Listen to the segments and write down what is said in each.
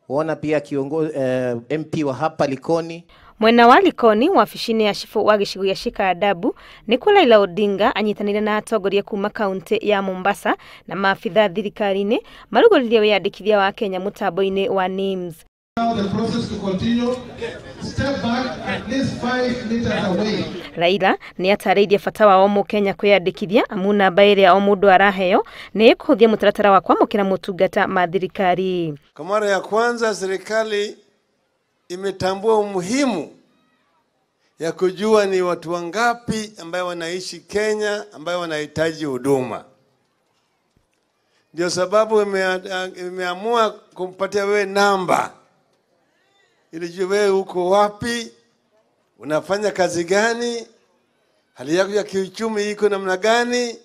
Kuona pia kiongozi MP wa hapa Likoni. Mwena wa Likoni, wabici-inĩ ya cibũ wa gĩcigo gĩa Shikadabu, nĩkuo Raila Odinga anyitanĩire na atongoria kuma kaunti ya Mombasa na maabitha thirikari-inĩ marugũririe wĩyandĩkithia wa Kenya mũtambo-inĩ wa NIMS. Now the process to continue. Step back at least 5 meters away. Raila nĩ atarĩirie bata wa o mũkenya kwĩyandĩkithia, amu namba ĩrĩa o mũndũ araheo nĩ ĩkũhũthia mũtaratara wa kwamũkĩra motungata ma thirikari. Kwa mara ya kwanza serikali imetambua umuhimu ya kujua ni watu wangapi ambayo wanaishi Kenya ambayo wanahitaji huduma. Ndio sababu imeamua kumpatia wewe namba ili jue wewe uko wapi, unafanya kazi gani, hali yako ya kiuchumi iko namna gani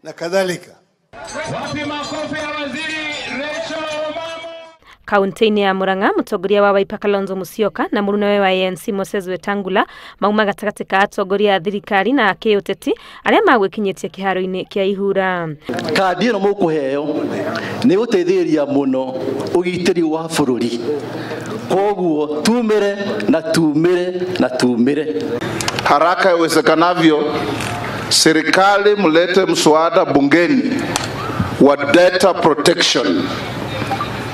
na kadhalika. Wapi makofi ya Waziri Rachel Omamo? Kaunti-inĩ ya Murang'a, mũtongoria wa Wiper Kalonzo Musyoka na mũrunawe wa ANC Moses Wetangula mauma gatagatĩ ka atongoria a thirikari na a kĩũteti arĩa magwĩkinyĩtie kĩharo-inĩ kĩa Ihura. Kandi ĩno mũkũheo nĩ gũteithĩrĩria mũno ũgitĩri wa bũrũri, koguo tumĩre na tumĩre na tumĩre. Haraka iwezekanavyo, serikali mlete mswada bungeni wa data protection,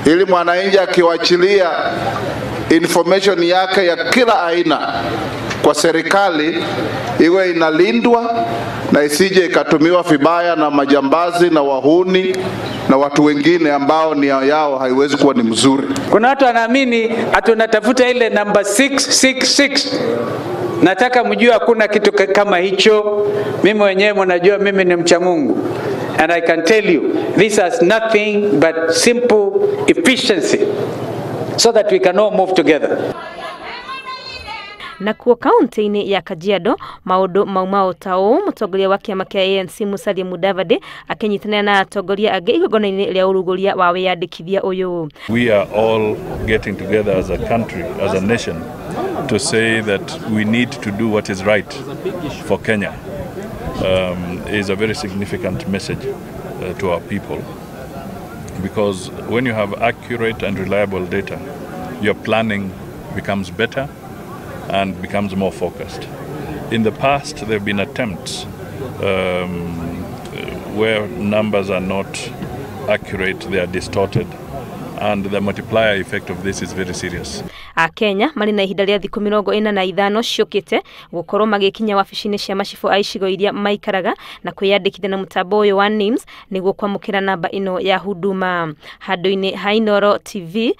ili mwananchi akiwachilia information yake ya kila aina kwa serikali iwe inalindwa na isije ikatumiwa vibaya na majambazi na wahuni na watu wengine ambao nia yao haiwezi kuwa ni mzuri. Kuna watu wanaamini ati unatafuta ile namba 666. Nataka mjue hakuna kitu kama hicho. Mimi mwenyewe mnajua mimi ni mcha Mungu. And I can tell you this has nothing but simple efficiency so that we can all move together. Nakuo kaunti-inĩ ya Kajiado, maũndũ mauma o ta ũũ, mũtongoria wa kĩama kĩa ANC Musalia Mudavadi akĩnyitanĩra na atongoria angĩ igongona-inĩ rĩa ũrugũria wa wĩyandĩkithia ũyũ. We are all getting together as a country, as a nation, to say that we need to do what is right for Kenya is a very significant message to our people. Because when you have accurate and reliable data, your planning becomes better and becomes more focused. In the past, there have been attempts where numbers are not accurate, they are distorted, and the multiplier effect of this is very serious. Akenya marĩ na ihinda rĩa thikũ 45 ciũkĩte gũkorwo magĩkinya wabici-inĩ cia macibũ a icigo iria maikaraga na kwĩyandĩkithia na mũtambo ũyũ wa NIMS nĩguo kwamũkĩra namba ĩno ya Huduma. Handũ-inĩ ha Inooro TV.